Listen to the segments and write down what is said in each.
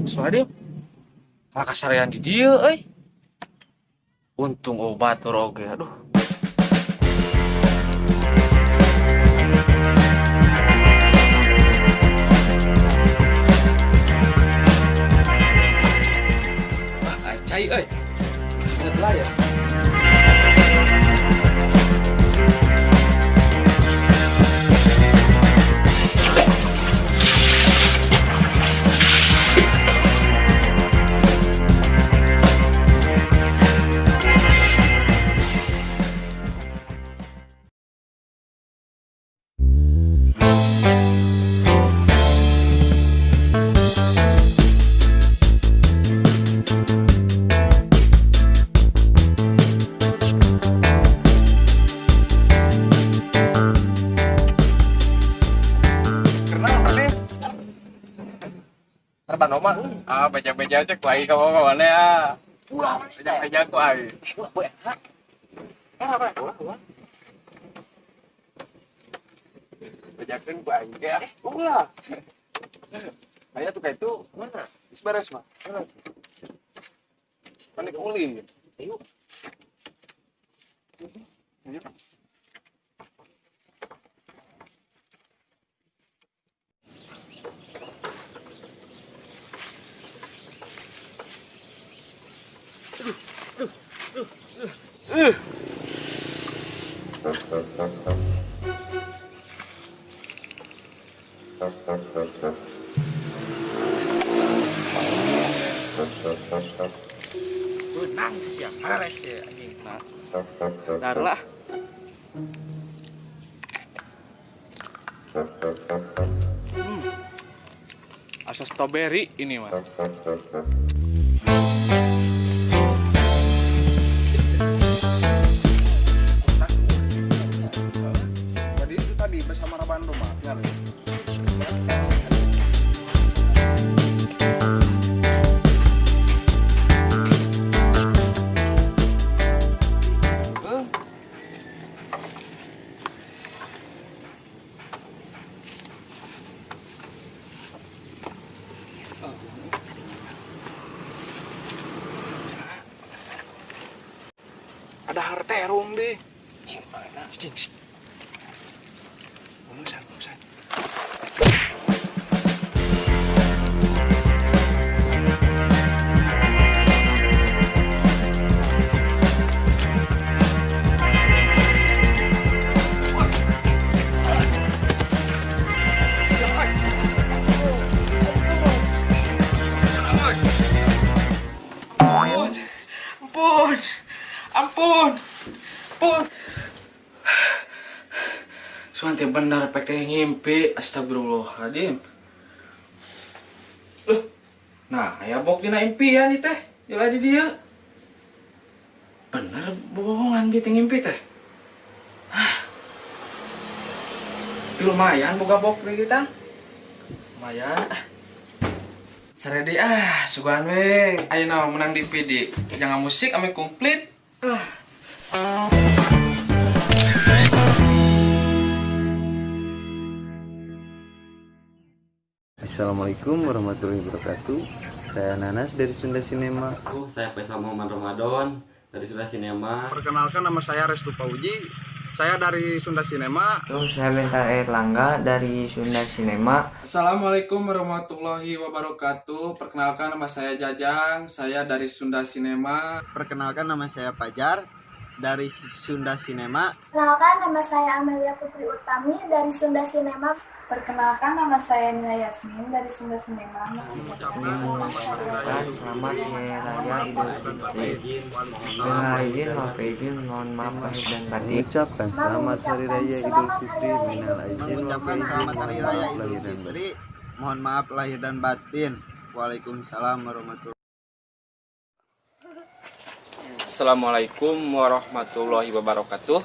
Soalnya dia kasarean di dieu euy. Untung obat oge, aduh. Ah, cai euy. Ingat lah ya. Kenal nih. Terban oma. Ah, beja-beja cek ku aing ka mana ya. Ulah Beja-beja ku aing. Ulah boe. Era apa? Ulah, ulah. Bejakeun ku aing ge ah. Ulah. Aya tuh kayak itu. Mana? Geus beres mah. Panik ulin. Ayo. Ayo. Benang siap, beres ya anjing. Nah. Darlah. Asa strawberry ini mah. Jadi itu tadi bersama Rabando mah, tinggal. Ada harterung deh. Cing mana? Cing. Bungsan, bungsan. Ampun. Ampun. Ampun. Suan teh bener pek teh ngimpi, astagfirullahaladzim. Loh. Nah, aya bok dina impian ieu teh, jelas di dieu. Bener bohongan bieu teh ngimpi teh. Hah. Tapi lumayan boga bok deui tang. Lumayan. Saredi ah, sugan we. Ayeuna menang DVD. Jangan musik ame komplit. Lah. Assalamualaikum warahmatullahi wabarakatuh. Saya Nanas dari Sunda Sinema. Saya Faisal Muhammad Ramadan dari Sunda Sinema. Perkenalkan, nama saya Restu Pauji. Saya dari Sunda Sinema. Saya Bentara Erlangga dari Sunda Sinema. Assalamualaikum warahmatullahi wabarakatuh. Perkenalkan, nama saya Jajang. Saya dari Sunda Sinema. Perkenalkan, nama saya Fajar dari Sunda Sinema. Perkenalkan, nama saya Amelia Putri Utami dari Sunda Sinema. Perkenalkan, nama saya Nila Yasmin dari Sunda Sinema. Mengucapkan selamat Hari Raya Idul Fitri. Minal aidin wal faizin, mohon maaf lahir dan batin. Mengucapkan selamat Hari Raya Idul Fitri, minal aidin wal Mengucapkan faizin, selamat Hari mohon Raya maaf Idul lahir dan batin. Fitri. Mohon maaf lahir dan batin. Waalaikumsalam warahmatullahi. Assalamualaikum warahmatullahi wabarakatuh.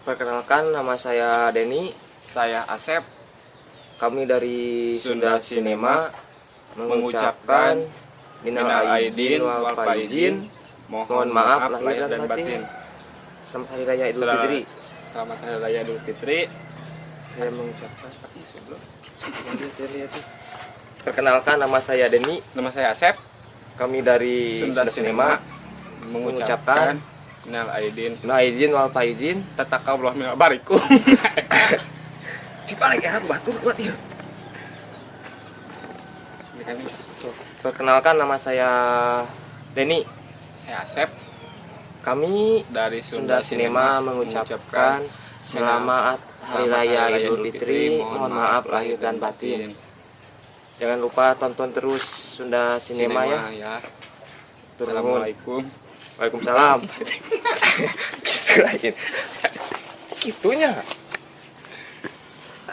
Perkenalkan, nama saya Denny. Saya Asep. Kami dari Sunda Sunda Sinema mengucapkan mengucapkan minal aidin wal faizin, mohon maaf lahir dan batin. Selamat Hari Raya Idul Fitri. Selamat Hari Raya Idul Fitri. Saya mengucapkan. Perkenalkan, nama saya Deni. Nama saya Asep. Kami dari Sunda Sinema mengucapkan minal aidin minal aidin wal faizin, tataqabbalallahu minna barikum. Si paling enak batur kuat ieu. Perkenalkan, nama saya Deni. Saya Asep. Kami dari Sunda Sinema mengucapkan selamat Hari Raya Idul Fitri, mohon maaf lahir dan batin. Jangan lupa tonton terus Sunda Sinema ya. Assalamualaikum. Waalaikumsalam. Gitu lain. Gitunya.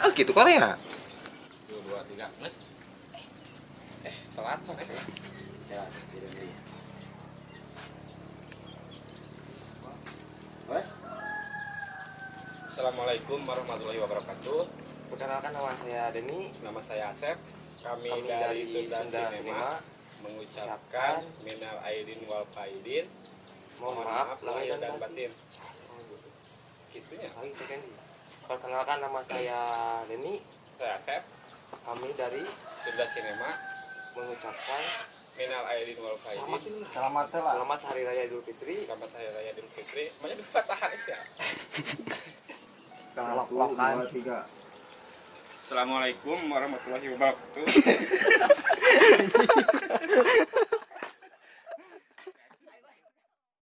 Oh, gitu kali ya. 2 3 plus. Telat kok. Ya, Mas. Assalamualaikum warahmatullahi wabarakatuh. Perkenalkan, nama saya Deni. Nama saya Asep. Kami dari Sunda Sinema mengucapkan minal aidin wal faizin, mohon maaf lahir dan batin. Gitunya. Perkenalkan, nama saya Deni. Saya Asep. Kami dari Sunda Sinema mengucapkan minal aidin wal faizin. Selamat Hari Raya Idul Fitri. Selamat Hari Raya Idul Fitri. Banyak dipatahan ya. 1, 2, 3. Assalamualaikum warahmatullahi wabarakatuh.